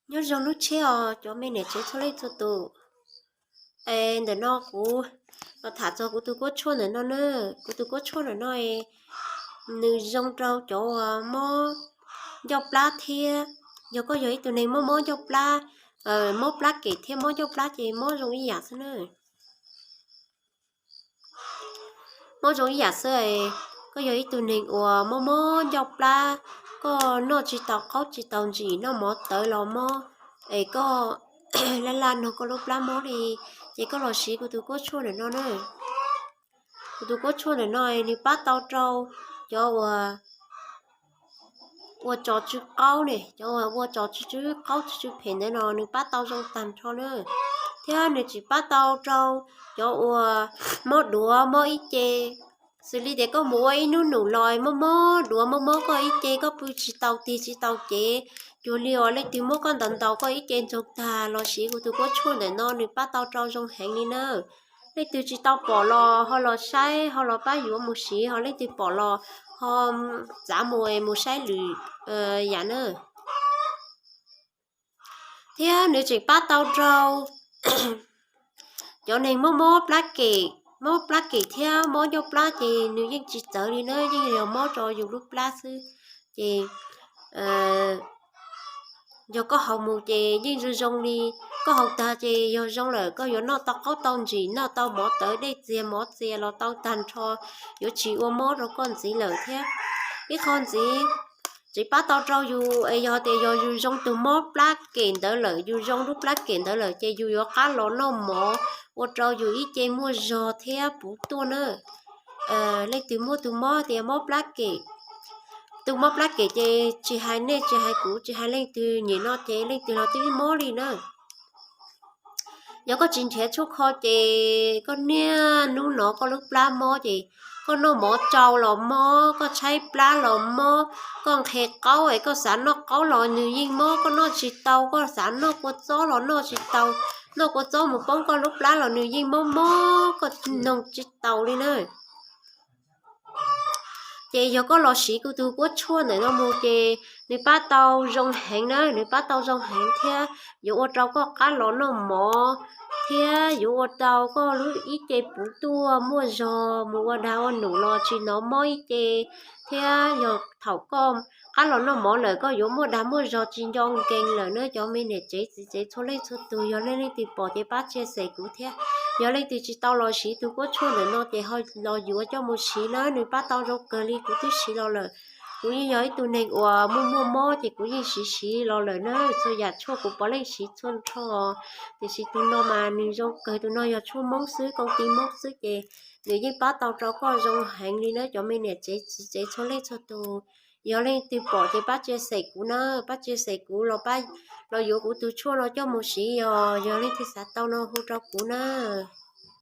Nyob zoo lub tsheb os cov me niam tsev txhua leej txhua tus. Es ntawm no kuv los tham txog kuv tus kuab tshuaj ntawm no na. Kuv tus kuab tshuaj ntawm no, nws zoo rau cov uas mob ncauj plab thiab. Yog koj yog ib tug neeg mob mob ncauj plab, mob plab kem thiab mob ncauj plab ces mob zoo ib yam xwb na. Mob zoo ib yam xwb. Koj yog ib tug neeg uas mob mob ncauj plab, koj noj tsis tau qaub tsis tau ntsim, noj mov tawv los mob, es koj laj laj nrog koj lub plab mob li, ces koj los siv kuv tus kuab tshuaj ntawm no na. Kuv tus kuab tshuaj ntawm no nws pab tau rau cov uas ua tsov tsw qaub ne, cov uas ua tsov tsw qaub tsw phem ntawd no nws pab tau zoo tag nrho na. Thiab nws tseem pab tau rau cov uas mob duav mob ib ce, xws li tias koj mus ua ib hnub num los mob mob duav mob mob koj ib ce, koj pw tsis tau tig tsis tau cev, cuag li uas leej twg muab koj ntaus ntaus koj ib ce ntsoog tag los siv kuv tus kuab tshuaj ntawm no nws pab tau rau zoo heev li na. Leej twg tsis tau pom los ho los saib ho los pab yuav mus siv, ho leej twg pom los ho txav mus mus saib lwm yam na. Thiab nws tseem pab tau rau cov neeg mob mob plab kem, mob plab kem thiab mob ncauj plab ces nws yeej tsis txawv li na, yeej yog mob rau yus lub plab xwb. Ces yog koj haus mus ces yeej zoo zoo li, koj haus tag ces yog zoo lawm, koj yuav noj tau qaub tau ntsim, noj tau mov tawv dej txias mov txias los tau tag nrho, yuav tsis ua mob rau koj ntxiv lawm thiab. Ib qho ntxiv tseem pab tau rau yus, yog tias yog yus zoo tus mob plab kem ntawd lawm, yus zoo lub plab kem ntawd lawm ces yus yuav qab los noj mov, ua rau yus ib ce muaj zog thiab puv tuaj na. Leej twg muaj tus mob tias mob plab kem, tus mob plab kem ces tsis hais nej tsis hais kuv tsis hais leej twg, nim no ces leej twg los twb mob li na. Yog koj tsis nrhiav tshuaj kho ces koj niaj hnub no koj lub plab mob ces koj noj mov tsau los mob, koj tshaib plab los mob, koj nqhis qaub es koj xav noj qaub los nws yeej mob, koj noj tsis tau, koj xav noj kua txob los noj tsis tau, noj kua txob mus poob koj lub plab los nws yeej mob mob, koj noog tsis tau li na. Ces yog koj los siv kuv tus kuab tshuaj ntawm no mus ces nws pab tau zoo heev na, nws pab tau zoo heev thiab yuav ua rau koj qab los noj mov, thiab yuav ua rau koj lub ib ce puv tuaj muaj zog mus ua dag ua num los tsis hnov mob ib ce, thiab yog thaum koj qab los noj mov lawm koj yuav muaj dag muaj zog tsis nco nkees lawm na. Cov me niam tsev txiv tsev txhua leej txhua tus, yog leej leej twg pom ces pab tsia xem kuv thiab. Yog leej twg tsis tau los siv tus kuab tshuaj ntawm no ces ho los yuav coj mus siv na, nws pab tau zoo kawg li, kuv twb siv los lawm. Kuv yeej yog ib tug neeg uas muaj muaj mob ces kuv yeej siv siv los lawm na. Txhua yam tshuaj kuv puav leej siv txhua nrho, tiam sis tus no mas nws zoo kawg, tus no yog tshuaj Hmoob xwb, koom ti Hmoob xwb ces nws yeej pab tau rau koj zoo heev li na. Cov me niam tsev txiv tsev txhua leej txhua tus, yog leej twg pom ces pab tsia xem kuv na, pab tsia xem kuv los pab los yuav kuv tus tshuaj no coj mus siv, yog yog leej twg xav tau no hu rau kuv na.